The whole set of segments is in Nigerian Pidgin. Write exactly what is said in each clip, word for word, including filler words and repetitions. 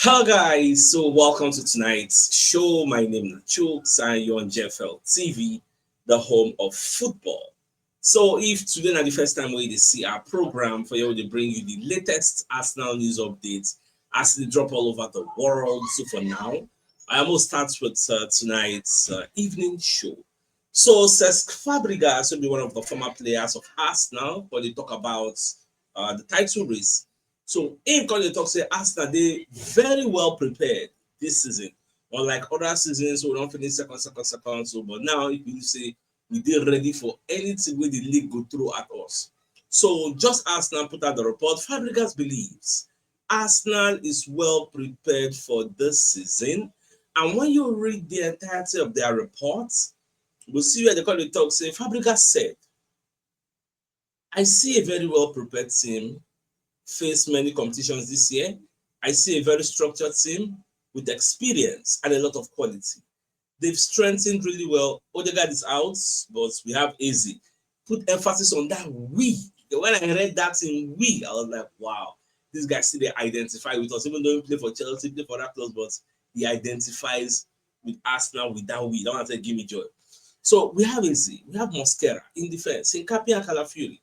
Hello guys, so welcome to tonight's show. My name is Chooks and you're on J F L T V, the home of football. So if today na the first time wey you dey see our program, for here we dey bring you the latest Arsenal news updates as they drop all over the world. So for now, I almost start with uh, tonight's uh, evening show. So Cesc Fabregas will be one of the former players of Arsenal when they talk about uh, the title race. So him come dey talk say Arsenal dey very well prepared this season. Unlike other seasons, we don finish second, second, second. So, but now if you say we dey ready for anything wey the league go throw at us. So just Arsenal put out the report. Fabregas believes Arsenal is well prepared for this season. And when you read the entirety of their reports, we'll see where they come dey talk say Fabregas said, I see a very well prepared team face many competitions this year. I see a very structured team with experience and a lot of quality. They've strengthened really well. Odegaard is out, but we have Eze. Put emphasis on that we. When I read that in we, I was like, wow, this guy still dey identify with us, even though he play for Chelsea, play for other clubs, but he identifies with Arsenal with that we. That one said, give me joy. So we have Eze, we have Mosquera in defense, Hincapié and Calafiori,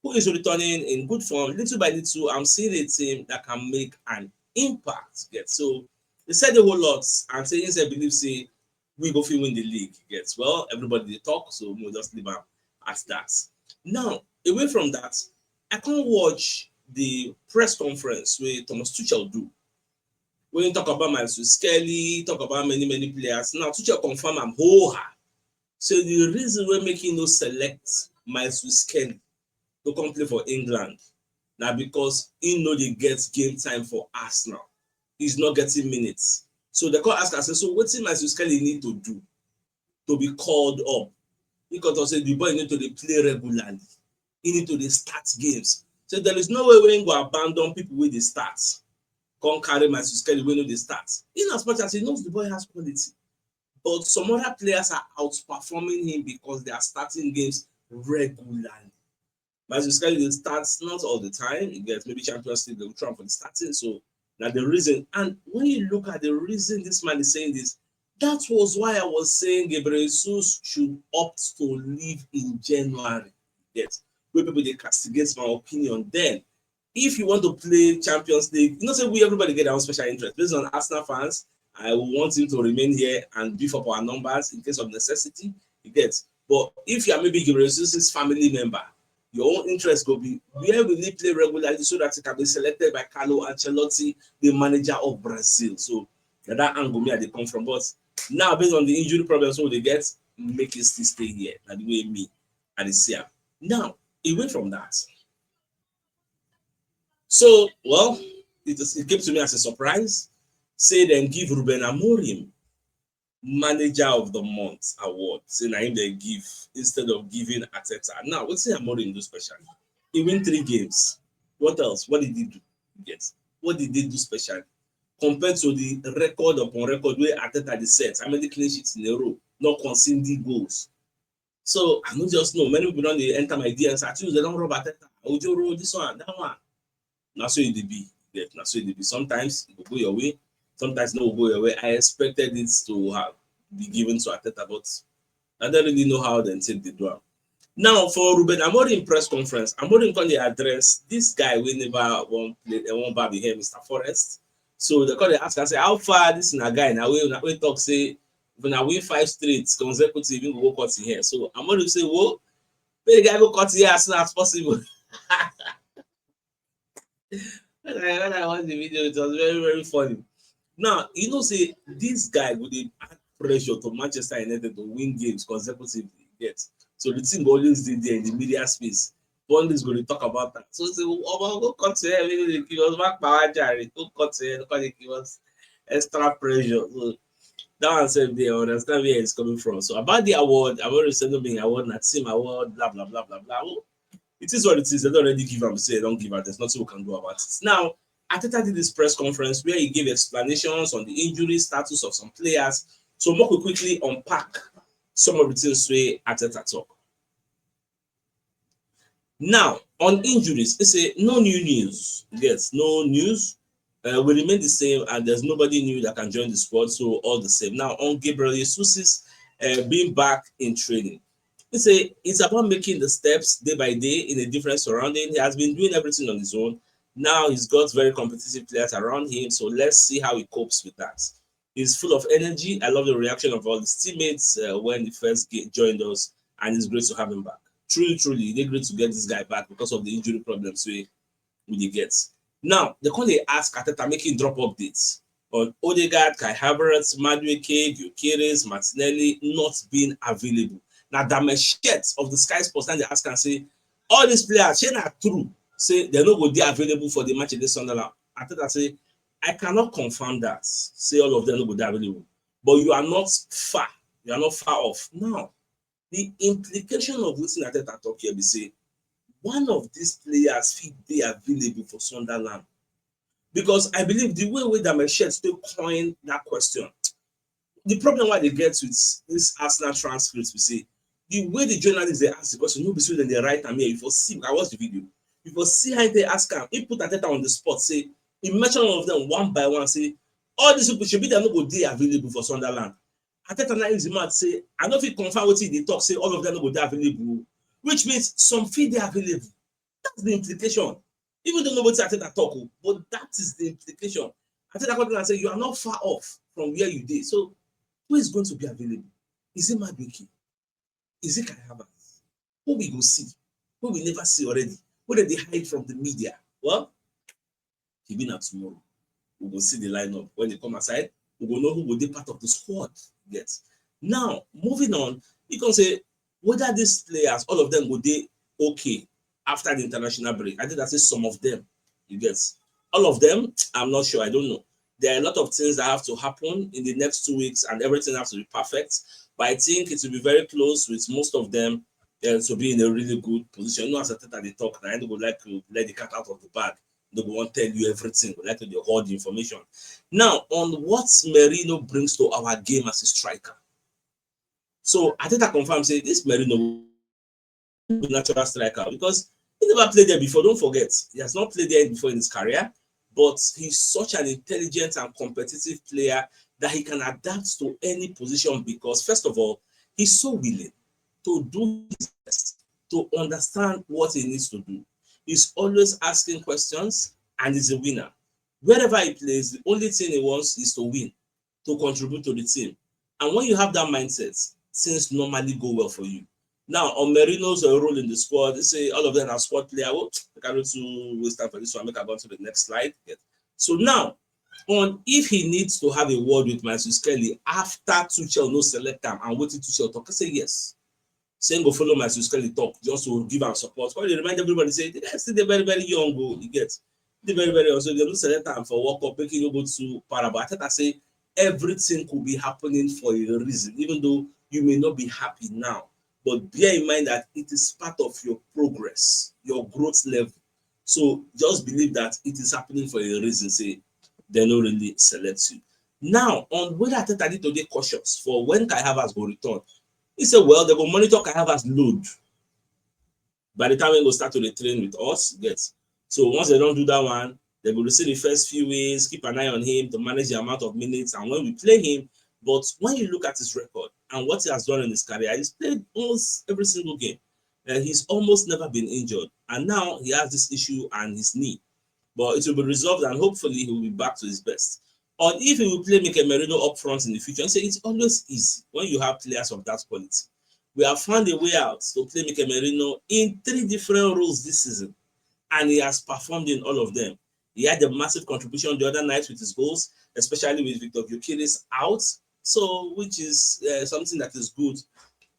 who is returning in good form. Little by little, I'm seeing a team that can make an impact. Get so they said a whole lot and say himself believe say we go fit win the league. Get well, everybody dey talk, so we'll just leave am at that. Now, away from that, I can't watch the press conference where Thomas Tuchel do. When you talk about Myles Skelly, talk about many, many players. Now, Tuchel confirm I'm whole her. So the reason we're making no select Myles Skelly to come play for England now because he know they get game time for Arsenal. He's not getting minutes. So they call ask us, so what Myles Skelly need to do to be called up? Because I said the boy need to dey play regularly. He need to dey start games. So there is no way we go abandon people with the start. Come carry Myles Skelly when they start. In as much as he knows the boy has quality, but some other players are outperforming him because they are starting games regularly. Myles Skelly dey start not all the time. He gets maybe Champions League, they will try for the starting. So now the reason, and when you look at the reason this man is saying this, that was why I was saying Gabriel Jesus should opt to leave in January. Yes, where people they castigate my opinion. Then, if you want to play Champions League, you know, say we everybody get our own special interest. Based on Arsenal fans, I want him to remain here and beef up our numbers in case of necessity. You get, but if you are maybe Gabriel Jesus's family member, your own interest go be where will he play regularly so that he can be selected by Carlo Ancelotti, the manager of Brazil. So that angle me I dey come from. But now, based on the injury problems wey they get, make it still stay here. That the way me I dey see am. Now, away from that. So, well, it, is, it came to me as a surprise. Say then give Ruben Amorim manager of the month award. Say na him they give instead of giving Arteta. Now, what's Amorim do special? He win three games. What else? What did he do? Yes. What did he do special compared to the record upon record where Arteta the set? How many clean sheets in a row? Not conceding goals. So I no just know. Many people don't they enter my D Ms. I choose they don't rob Arteta. Ojoro, this one, that one. Now so it dey be. Yeah, now so it dey be. Sometimes it will go your way. Sometimes no go your way. I expected it to have be given to Arteta, but I don't really know how they take the do am. Now for Ruben Amorim press conference, Amorim come dey address this guy wey never wan play, eh, wan bar be here, Mister Forrest. So they come dey ask am say, how far this na guy na wey una wey talk say if una win five straight consecutive, he go go cut him hair. So Amorim say, wo, make the guy go cut him hair as soon as possible. When I when I watch the video, it was very, very funny. Now, you know, say this guy go dey add pressure to Manchester United to win games consecutively. Yes. So the thing go always dey there in the media space. Bundles go dey talk about that. So say, oh, go cut your hair, make they give us back power, Jerry. Go cut your hair, go dey give us extra pressure. So that one sef dey, I understand where it's coming from. So about the award, I've already said no being award, na team award, blah blah blah blah blah. Oh, it is what it is. They don't already give am, say they don't give am. There's nothing we can do about it. Now, Arteta did this press conference where he gave explanations on the injury status of some players. So make we quickly unpack some of the things wey Arteta talk. Now, on injuries, he say no new news. Yes, no news. Uh, we remain the same, and there's nobody new that can join the squad. So all the same. Now on Gabriel Jesus's uh, being back in training, he say it's about making the steps day by day in a different surrounding. He has been doing everything on his own. Now he's got very competitive players around him, so let's see how he copes with that. He's full of energy. I love the reaction of all his teammates uh, when he first get, joined us, and it's great to have him back. Truly, truly, it's great to get this guy back because of the injury problems we we dey get. Now, they come dey ask Arteta make him drop updates on Odegaard, Kai Havertz, Madueke, Gyökeres, Martinelli not being available. Now, Dame Schiet of the Sky Sports now dey ask and say, all these players, shey na true say they no go dey available for the match against Sunderland? Arteta say, I cannot confirm that. Say all of them no go dey available, but you are not far. You are not far off. Now, the implication of wetin Arteta talk here be say one of these players fit dey available for Sunderland, because I believe the way wey Dame Schiet take coin that question, the problem wey I dey get with this Arsenal transcript be say the way the journalist dey ask the question no be so dem dey write am here. You for see, I watch the video. You for see how they ask am. He put Arteta on the spot, say he mention all of them one by one, say all these people, shebi dem no go dey available for Sunderland. Arteta now use the mouth say, I no fit confirm wetin he dey talk, say all of them no go dey available, which means some fit dey available. That's the implication. Even though nobody Arteta talk, oh, but that is the implication. Arteta come and say, you are not far off from where you dey. So who is going to be available? Is it Madueke? Is it Kai Havertz? Who we go see? Who we never see already? Who dem dey hide from the media? Well, e be na tomorrow. We go see the lineup. When they come aside, we go know who go dey part of the squad. Get. Now, moving on, you can say whether these players, all of them go dey okay after the international break. I think I say some of them, you get. All of them, I'm not sure. I don't know. There are a lot of things that have to happen in the next two weeks, and everything has to be perfect. But I think it will be very close with most of them uh, to be in a really good position. You know, as Arteta dey talk, na him go like to let the cat out of the bag. They go want tell you everything, go like to dey hold the information. Now, on what Merino brings to our game as a striker. So Arteta confirm say this Merino be natural striker because he never played there before. Don't forget, he has not played there before in his career, but he's such an intelligent and competitive player that he can adapt to any position because, first of all, he's so willing to do his best, to understand what he needs to do. He's always asking questions and he's a winner. Wherever he plays, the only thing he wants is to win, to contribute to the team. And when you have that mindset, things normally go well for you. Now, on Merino's uh, role in the squad, they say all of them are squad player. Well, I can't too waste time for this one. Make I go to the next slide. Yeah. So now, on if he needs to have a word with Matheus Kelly after Tuchel no select am and wetin Tuchel talk, I say yes. Say go follow Matheus Kelly talk just to give am support. But they remind everybody say the guy still dey very very young o, you get, dey very very young. So they no select am for World Cup, make e no go too para. But Arteta say everything could be happening for a reason, even though you may not be happy now. But bear in mind that it is part of your progress, your growth level. So just believe that it is happening for a reason. Say they no really select you. Now, on whether Arteta need to dey cautious for when Kai Havertz go return, he say, well, they go monitor Kai Havertz load by the time he go start to dey train with us. Get. So once they don't do that one, they go see the first few weeks, keep an eye on him to manage the amount of minutes and when we play him. But when you look at his record and what he has done in his career, he's played almost every single game. And he's almost never been injured. And now he has this issue and his knee. But it will be resolved and hopefully he will be back to his best. Or if he will play Mikel Merino up front in the future, and say it's always easy when you have players of that quality. We have found a way out to play Mikel Merino in three different roles this season, and he has performed in all of them. He had a massive contribution the other night with his goals, especially with Viktor Gyökeres out. So, which is uh, something that is good.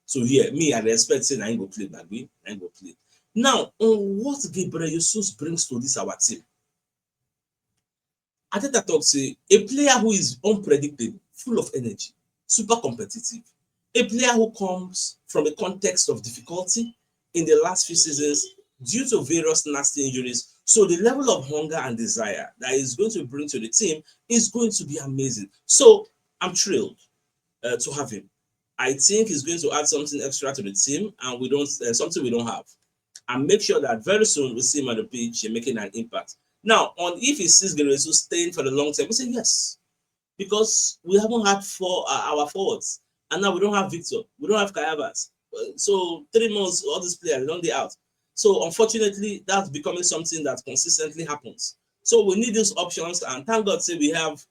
So, yeah, me, I expect say I go play, Bagby, I go play. Now, on what Gabriel Jesus brings to this our team, Arteta talks say a player who is unpredictable, full of energy, super competitive, a player who comes from a context of difficulty in the last few seasons due to various nasty injuries. So the level of hunger and desire that he's going to bring to the team is going to be amazing. So I'm thrilled uh, to have him. I think he's going to add something extra to the team, and we don't uh, something we don't have. And make sure that very soon we see him on the pitch and making an impact. Now, on if he sees Gueresu staying for the long term, he said yes, because we haven't had four uh, our forwards, and now we don't have Victor, we don't have Kayavas. Uh, So three months, all these players don't they out. So unfortunately, that's becoming something that consistently happens. So we need these options, and thank God say we have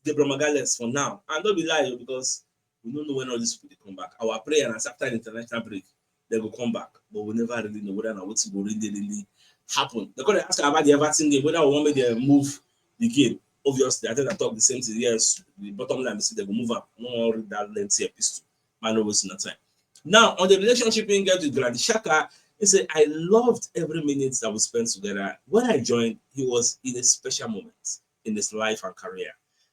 Gabriel Magalhaes for now. And don't be lie o, because we don't know when all these people dey come back. Our prayer na after the international break, they go come back, but we never really know whether na wetin go really really happen. They come dey ask about the Everton game, whether we wan make them move the game. Obviously, I think I talk the same thing. Yes, the bottom line is they go move up. No one read that lengthy epistle. Man, no waste no time. Now, on the relationship he get with Granit Xhaka, he said, I loved every minute that we spent together. When I joined, he was in a special moment in his life and career.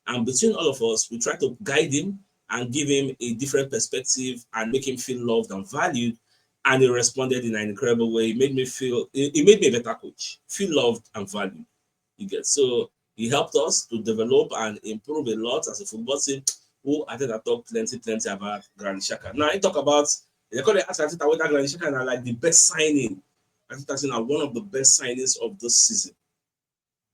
And between all of us, we try to guide him and give him a different perspective and make him feel loved and valued. And he responded in an incredible way. He made me feel, he he made me a better coach, feel loved and valued. You get so he helped us to develop and improve a lot as a football team. Who I think I talk plenty, plenty about Granit Xhaka. Now I talk about they call it ask Arteta whether Granit Xhaka na like the best signing. Arteta say na one of the best signings of this season.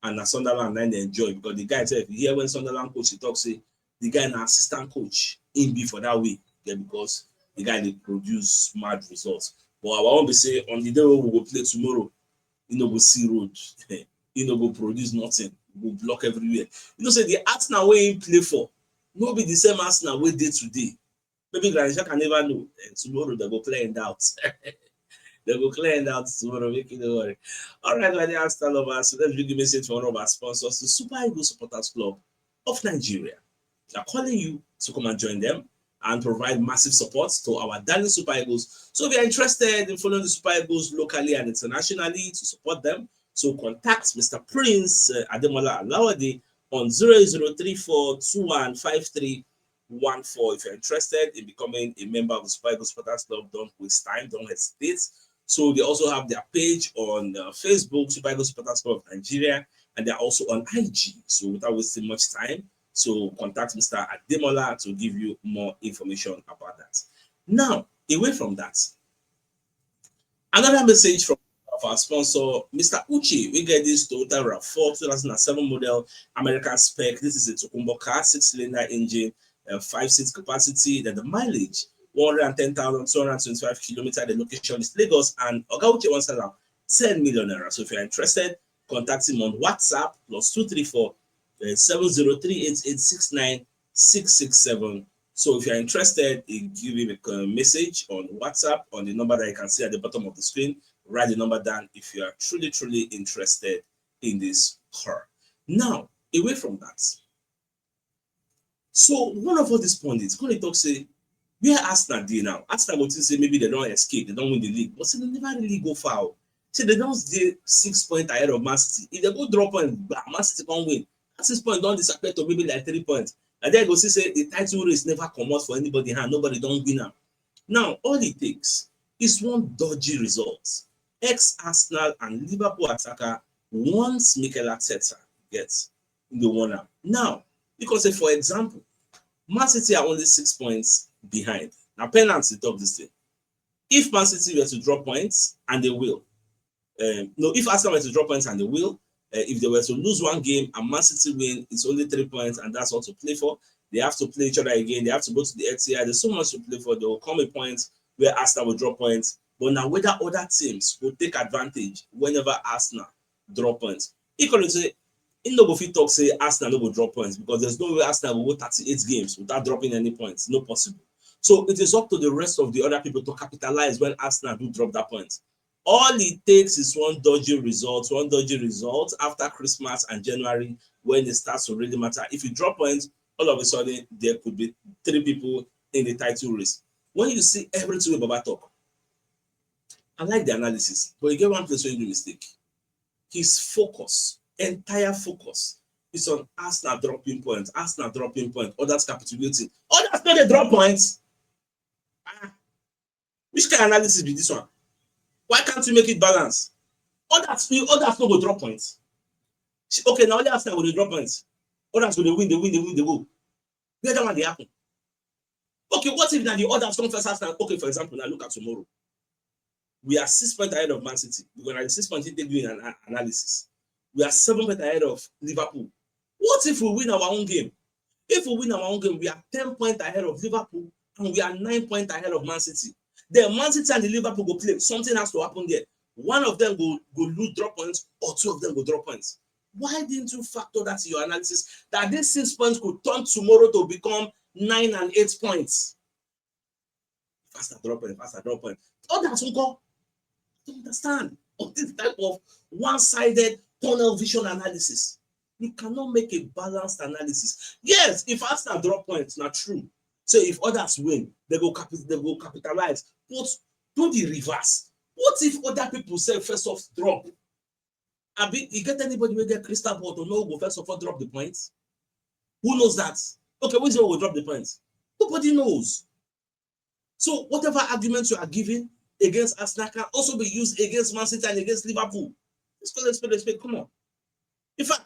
And na Sunderland na they enjoy because the guy said, if you hear when Sunderland coach he talk say the guy na assistant coach in be for that week, yeah, because the guy dey produce mad results. But our own be say on the day wey we go play tomorrow, he no go see road, he no go produce nothing, go block everywhere. You know say the Arsenal wey he play for no be the same Arsenal wey dey today. Maybe Granit Xhaka never know. Eh, tomorrow they go clear him doubt. They go clear him doubt tomorrow. Make you no worry. All right, my dear Arsenal lovers, so let's bring the message from one of our sponsors, the Super Eagles Supporters Club of Nigeria. They're calling you to come and join them and provide massive support to our darling Super Eagles. So if you're interested in following the Super Eagles locally and internationally to support them, so contact Mister Prince uh, Ademola Alawade on zero zero three four two one five three one four. If you're interested in becoming a member of the Super Eagles Supporters Club, don't waste time, don't hesitate. So they also have their page on uh, Facebook, Super Eagles Supporters Club of Nigeria, and they're also on I G. So without wasting much time, so contact Mister Ademola to give you more information about that. Now, away from that, another message from of our sponsor, Mister Uche. We get this Toyota rav four two thousand and seven model American spec. This is a Tokumbo car, six cylinder engine, uh, five seat capacity, then the mileage one hundred ten thousand two hundred twenty-five kilometer. The location is Lagos, and Oga Uche wants to sell am ten million naira. So if you're interested, contact him on WhatsApp plus two three four seven zero three eight eight six nine six six seven. So if you're interested, you give him a uh, message on WhatsApp on the number that you can see at the bottom of the screen. Write the number down if you are truly, truly interested in this car. Now, away from that, so one of all these pundits, Connie talk say, where Arsenal dey now? Arsenal go think say maybe they don't escape, they don't win the league, but say they never really go far. Say they don't stay six points ahead of Man City. If they go drop point, Man City can't win. That six points don't disappear to maybe like three points. And then go see say the title race never come out for anybody hand. Nobody don't win am. Now, all it takes is one dodgy result. Ex-Arsenal and Liverpool attacker once Mikel Arteta gets in the one up. Now, because say, for example, Man City are only six points behind. Now, penalty talk this thing. If Man City were to drop points, and they will, um, no, if Arsenal were to drop points, and they will, uh, if they were to lose one game and Man City win, it's only three points, and that's all to play for. They have to play each other again. They have to go to the Etihad. There's so much to play for. There will come a point where Arsenal will drop points. But now, whether other teams will take advantage whenever Arsenal drop points, equally say, he no go fit talk say Arsenal no go drop points because there's no way Arsenal will go thirty-eight games without dropping any points. No possible. So it is up to the rest of the other people to capitalize when Arsenal do drop that point. All it takes is one dodgy result, one dodgy result after Christmas and January when it starts to really matter. If you drop points, all of a sudden there could be three people in the title race. When you see everything wey Baba talk, I like the analysis, but you get one place where you do mistake. His focus, entire focus, is on Arsenal dropping points, Arsenal dropping points, others capitulating. Others no dey drop points. Ah, which kind of analysis be this one? Why can't you make it balance? Others, you others no go drop points. See, okay, now only Arsenal go dey drop points. Others go dey win, dey win, dey win, dey go. Where that one dey happen? Okay, what if now the others come first Arsenal? Okay, for example, now look at tomorrow. We are six points ahead of Man City. We're gonna six points if they doing an a- analysis. We are seven points ahead of Liverpool. What if we win our own game? If we win our own game, we are ten points ahead of Liverpool and we are nine points ahead of Man City. Then Man City and the Liverpool go play. Something has to happen there. One of them go, go lose drop points or two of them go drop points. Why didn't you factor that in your analysis, that these six points could turn tomorrow to become nine and eight points? Faster drop point, faster drop point. Others will go. I don't understand of this type of one-sided tunnel vision analysis. You cannot make a balanced analysis. Yes, if Arsenal drop points, not true. So if others win, they go capi-, they go capitalize. But do the reverse. What if other people say first off drop? Abi, you get anybody wey get crystal ball to know who go first of all drop the points? Who knows that? Okay, who is the one who drop the points? Nobody knows. So whatever arguments you are giving against Arsenal can also be used against Man City and against Liverpool. Let's call it spade a spade. Come on. In fact,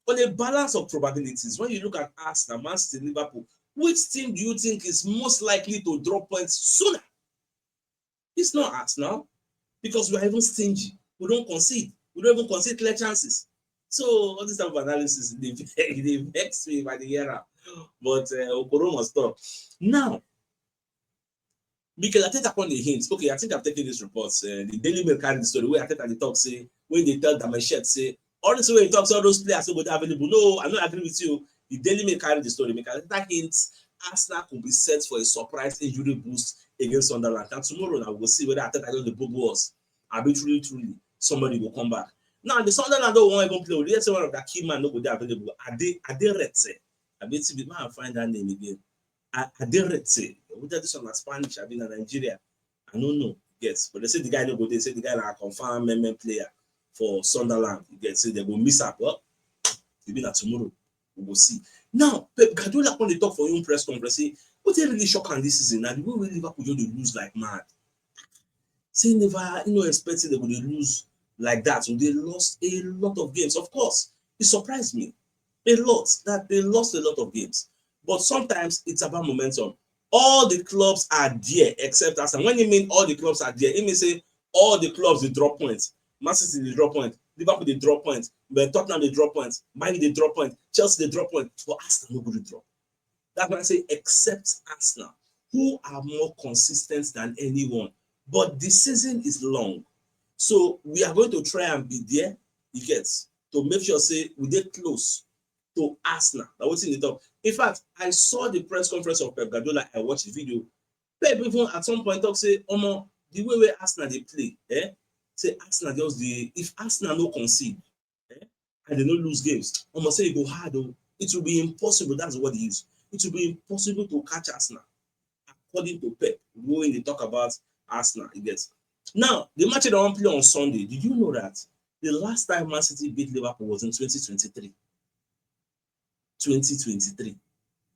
on a balance of probabilities, when you look at Arsenal, Man City, Liverpool, which team do you think is most likely to drop points sooner? It's not Arsenal, because we are even stingy. We don't concede. We don't even concede clear chances. So all this type of analysis, they, they vex me by the year. But uh, Okoro must stop. Now, Mikel Arteta come dey hint. Okay, I think I've taken this report. Uh, the Daily Mail carry the story where Arteta dey talk say, when they tell Damashek say, all this way he talks, all those players wey go dey available. No, I don't agree with you. The Daily Mail carry the story. Mikel Arteta hints Arsenal could be set for a surprise injury boost against Sunderland. And tomorrow now we'll see whether Arteta just dey bobo us. Abi truly, truly, somebody will come back. Now, the Sunderland don't want even play. Let's say one of that key man no go dey available. Ade, Ade Rete. Abi T B, man, find that name again. A-, Ade Rete. Whether this one na Spanish, abi na Nigeria. I don't know. Yes, but they say the guy no go dey. Say the guy na confirm M M player for Sunderland. You get, say they go miss up. Well, maybe not tomorrow. We go see. Now, Pep Guardiola come dey talk for him press conference. Say, what really shock am this season? Now, the way wey Liverpool just dey lose like mad. Say never, you know, expect say they go dey lose like that. So they lost a lot of games. Of course, it surprised me a lot that they lost a lot of games. But sometimes it's about momentum. All the clubs are there except Arsenal. When he mean all the clubs are there, he mean say all the clubs dey drop points. Man City dey drop points. Liverpool dey drop points. But Tottenham dey drop points. Man U dey drop points. Chelsea dey drop points. But Arsenal no go dey drop. That's why I say except Arsenal, who are more consistent than anyone. But the season is long. So we are going to try and be there, you get, to make sure say we dey close to Arsenal. Na wetin dey talk. In fact, I saw the press conference of Pep Guardiola. I watched the video. Pep even at some point talk say, omo, the way wey Arsenal dey play, eh? Say Arsenal just dey, if Arsenal no concede, eh, and they no lose games, omo, say e go hard o. It will be impossible. That's what he used. It will be impossible to catch Arsenal, according to Pep, when they talk about Arsenal, you get. Now, the match they wan play on Sunday, did you know that the last time Man City beat Liverpool was in twenty twenty-three? Twenty twenty-three.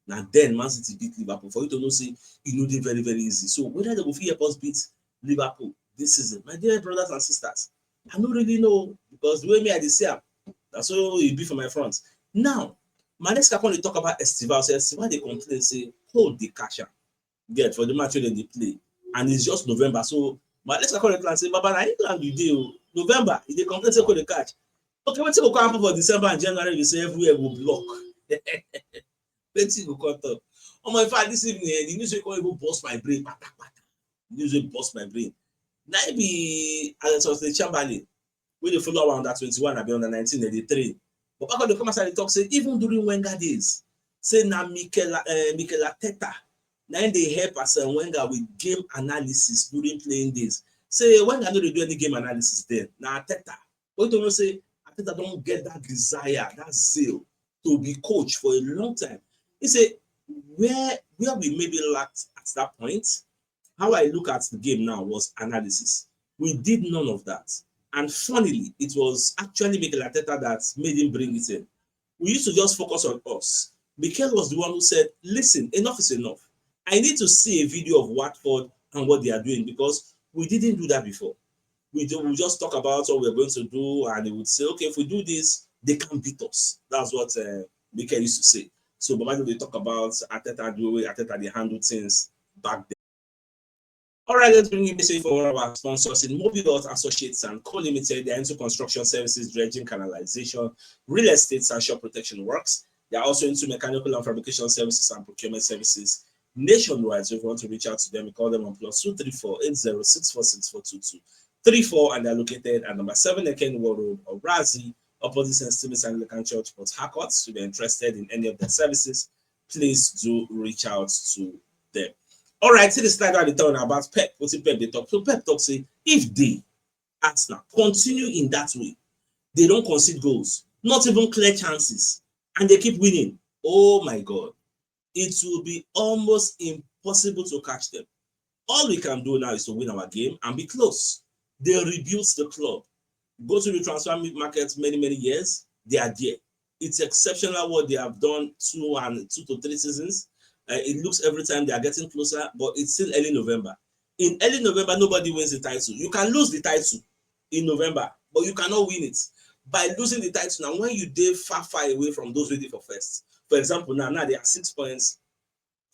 Now then, Man City beat Liverpool. For you to know, say, e no dey very, very easy. So whether they go fit help us beat Liverpool this season, my dear brothers and sisters, I no really know, because the way me I dey see am, na so e be for my front. Now, my next come dey talk about Estival. Say Estival dey complain say cold dey catch am. Get for the match wey dem dey play, and it's just November. So my next come dey plan say, Baba, na England you dey o. November, e dey complain say cold dey catch. Okay, wetin go come happen for December and January? You say everywhere go block. Wetin go come talk? Omo, in fact, this evening, eh, the news wey come even burst my brain, pata pata. The news wey burst my brain. Na im be Alex Oxlade-Chamberlain, wey dey follow our under twenty-one, abi under nineteen, dem dey train. But back on the come outside, dey talk say even during Wenger days, say na Mikel, eh, Mikel Arteta, na im dey help as, eh, Wenger with game analysis during playing days. Say Wenger no dey do any game analysis then. Na Arteta. But you know say Arteta don get that desire, that zeal to be coach for a long time. He say where, where we maybe lacked at that point, how I look at the game now was analysis. We did none of that. And funnily, it was actually Mikel Arteta that made him bring it in. We used to just focus on us. Mikel was the one who said, listen, enough is enough. I need to see a video of Watford and what they are doing, because we didn't do that before. We do, we just talk about what we're going to do, and he would say, okay, if we do this, they can beat us. That's what, uh, Mikel used to say. So Baba dey talk about Arteta, the way Arteta dey handle things back then. All right, let's bring you message for one of our sponsors in Mobile Associates and Co Limited. They're into construction services, dredging, canalization, real estate, and shore protection works. They're also into mechanical and fabrication services and procurement services nationwide. So if you want to reach out to them, you call them on plus two three four eight zero six four six four two two three four, and they're located at number seven Eken World Road, Orazi, opposite Saint Stephen's Anglican Church, Port Harcourt. If you're interested in any of their services, please do reach out to them. All right, see the slide I dey tell una about Pep. Wetin Pep dey talk? So Pep talk say if they, Arsenal, continue in that way, they don't concede goals, not even clear chances, and they keep winning. Oh my God, it will be almost impossible to catch them. All we can do now is to win our game and be close. They rebuilt the club. Go to the transfer market many, many years, they are there. It's exceptional what they have done two and two to three seasons. Uh, it looks every time they are getting closer, but it's still early November. In early November, nobody wins the title. You can lose the title in November, but you cannot win it by losing the title. Now, when you dey far, far away from those waiting for first, for example, now now they are six points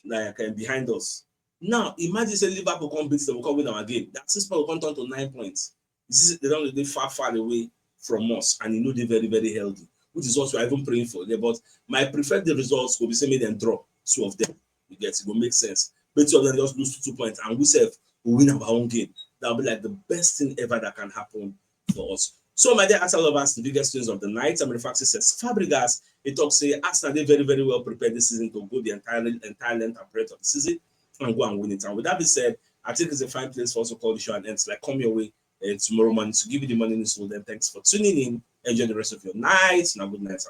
like uh, behind us. Now, imagine say Liverpool come beat them, we come win our game. That six points will come turn to nine points. This is, they don't dey far, far away from us, and you know they're very, very healthy, which is what we're even praying for. Yeah, but my preferred the results will be say make them draw two of them. You get it, go make sense. But two of them just lose two, two points, and we sef will win our own game. That'll be like the best thing ever that can happen for us. So, my dear Arsenal lovers, the biggest news of the night, I'm referring to says Fabregas. He talks say Arsenal dey very, very well prepared this season to go the entire entire length and breadth of the season and go and win it. And with that being said, I think it's a fine place for us to call the show and end. It's like come your way uh, tomorrow morning to give you the morning news. So then, thanks for tuning in. Enjoy the rest of your night. Now, good night.